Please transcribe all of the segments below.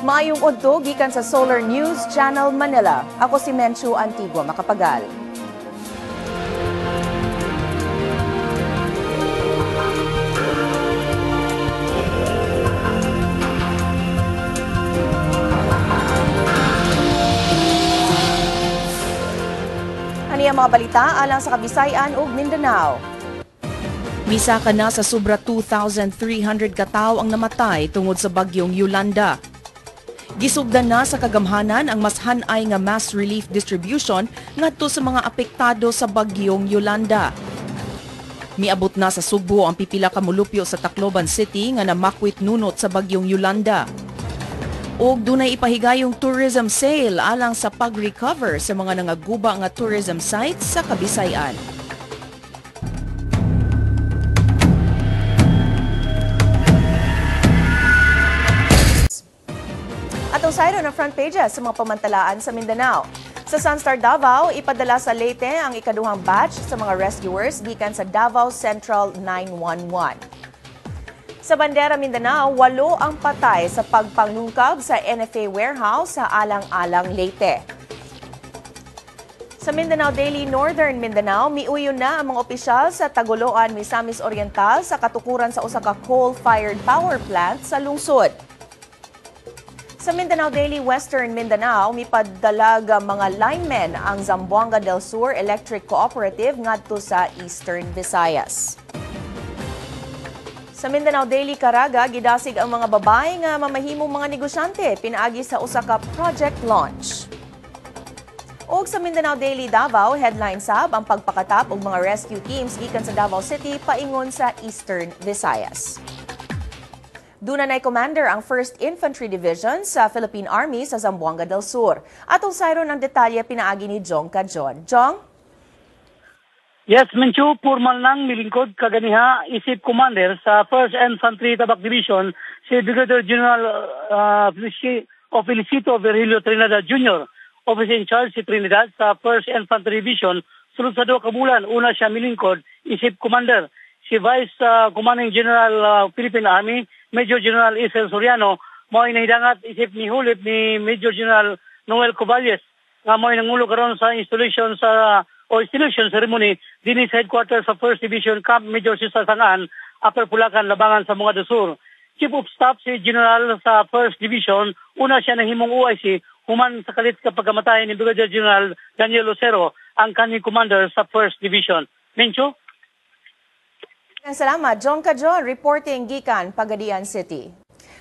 Maayong udto gikan sa Solar News Channel Manila. Ako si Menchu Antigua Makapagal. Ani ang mga balita alang sa Kabisayan ug Mindanao. Misaka na sa sobra 2,300 katawo ang namatay tungod sa bagyong Yolanda. Gisugdan na sa kagamhanan ang mas hanay nga mass relief distribution ngadto sa mga apektado sa bagyong Yolanda. Miabot na sa Sugbo ang pipila ka molupyo sa Tacloban City nga namakwit nunot sa bagyong Yolanda. Og dunay ipahigayong tourism sale alang sa pag-recover sa mga nangaguba nga tourism sites sa Kabisayan. Atong sayro ng front pages sa mga pamantalaan sa Mindanao. Sa Sunstar Davao, ipadala sa Leyte ang ikaduhang batch sa mga rescuers gikan sa Davao Central 911. Sa Bandera Mindanao, 8 ang patay sa pagpanglungkab sa NFA warehouse sa Alang-Alang, Leyte. Sa Mindanao Daily, Northern Mindanao, miuyon na ang mga opisyal sa Tagoloan, Misamis Oriental sa katukuran sa usa ka coal-fired power plant sa lungsod. Sa Mindanao Daily, Western Mindanao, mipadalag mga linemen ang Zamboanga del Sur Electric Cooperative ngadto sa Eastern Visayas. Sa Mindanao Daily, Caraga, gidasig ang mga babae nga mamahimong mga negosyante pinaagi sa usa ka project launch. Og sa Mindanao Daily Davao, headline sab ang pagpakatap og mga rescue teams gikan sa Davao City paingon sa Eastern Visayas. Dunanay commander ang 1st Infantry Division sa Philippine Army sa Zamboanga del Sur. Atong sayro ng detalye pinaagi ni Jong Cajon. Jong? Yes, Menchu, formal nang milingkod kaganiha isip commander sa 1st Infantry Tabak Division si Brigadier General Felicito Virgilio Trinidad Jr., officer in charge si Trinidad sa 1st Infantry Division. Sulod sa 2 ka bulan, una siya milingkod isip commander. Si Vice Commanding General Philippine Army, Major General Isel Soriano, mao'y nahidangat isip ni hulip ni Major General Noel Coballes nga mao'y nangulo karon sa installation sa o installation ceremony dinhi sa headquarters sa 1st Division Camp Major Cesar Sangaan, Upper Pulacan, Labangan sa Zamboanga del Sur. Chief of Staff si General sa 1st Division, una siya nahimong OIC human sa kalit kapag kamatayan ni Brigadier General Daniel Lucero, ang kanhi commander sa 1st Division. Mencho? Salamat, Jong Cajon, reporting gikan Pagadian City.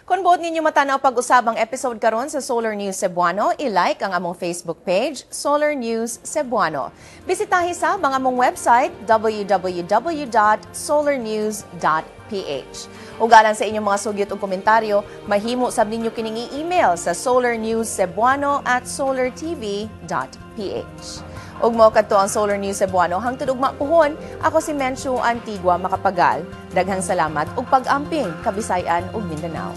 Kung buot ninyo matanaw pag-usab ang episode karon sa Solar News Cebuano, i-like ang among Facebook page, Solar News Cebuano. Bisitahi sab ang among website, www.solarnews.ph. Ug alang sa inyong mga sugyot ug komentaryo, mahimo sab ninyo kining i-email sa solarnewscebuano@solartv.ph. Ug mao kadto ang Solar News Cebuano hangtod ugma puhon. Ako si Menchu Antigua Makapagal. Daghang salamat ug pag-amping Kabisayan ug Mindanao.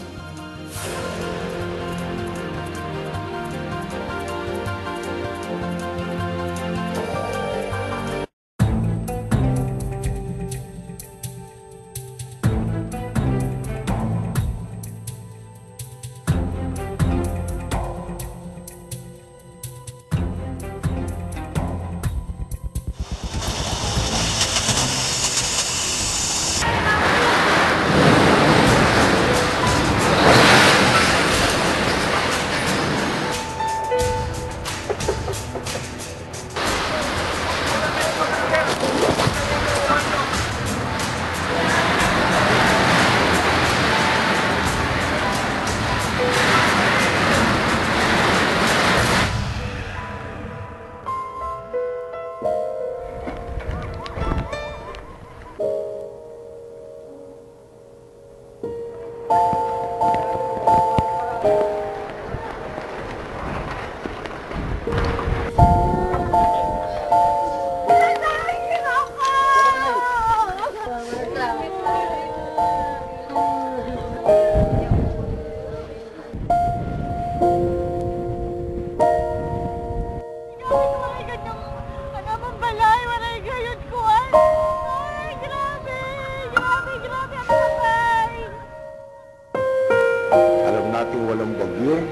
Walang bagyong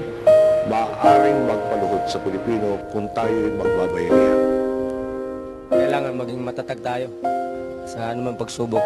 maaaring magpaluhod sa Pilipino kung tayo'y magbabayanihan. Kailangan maging matatag tayo sa anumang pagsubok.